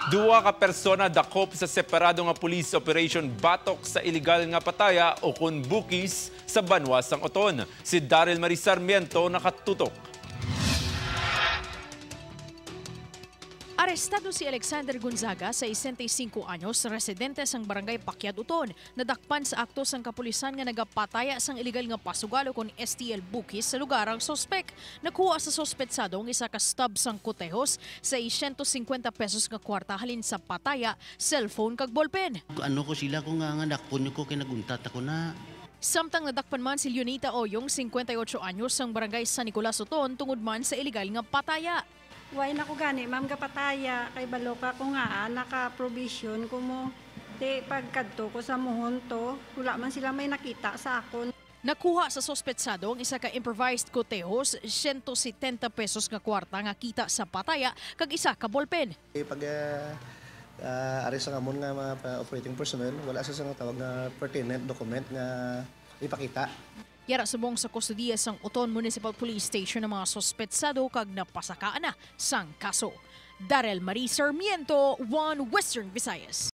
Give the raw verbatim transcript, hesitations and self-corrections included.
Duha ka persona dakop sa separado nga police operation batok sa iligal nga pataya o kon bukis sa banwa sang Oton. Si Daryl Marie Sarmiento nakatutok. Arestado si Alexander Gonzaga, sesenta y cinco anyos, residente sang Barangay Pakyad, Oton. Nadakpan sa akto sang kapulisan nga nagapataya sang iligal nga pasugal o kon S T L bukis sa lugar ang suspek. Nakuha sa suspetsado ang isa ka stub sang kutehos, seiscientos cincuenta pesos nga kwarta halin sa pataya, cellphone kag ballpen. Ano ko sila ko nga, nga dakpon ko kay naguntat ako na. Samtang nadakpan man si Leonita Oyong, cincuenta y ocho anyos, sang Barangay San Nicolas, Oton, tungod man sa iligal nga pataya. Why na ko gani, ma'am, gapataya? Kay balo ka ko nga, ah, naka-provision ko mo. Ti, pagkadto ko sa Mohon to, wala man sila may nakita sa akon. Nakuha sa suspetsado ang isa ka improvised kutehos, siyento setenta pesos nga kwarta nga kita sa pataya, kag isa ka ballpen. Eh, pag, ah, ah, ari sa amon nga mga pa-, operating personnel, wala sa, sa tawag nga pertinent document nga ipakita. Yara subong sa kustodiya sang Oton Municipal Police Station ang mga suspetsado kag napasakaan na sang kaso. Daryl Marie Sarmiento, One Western Visayas.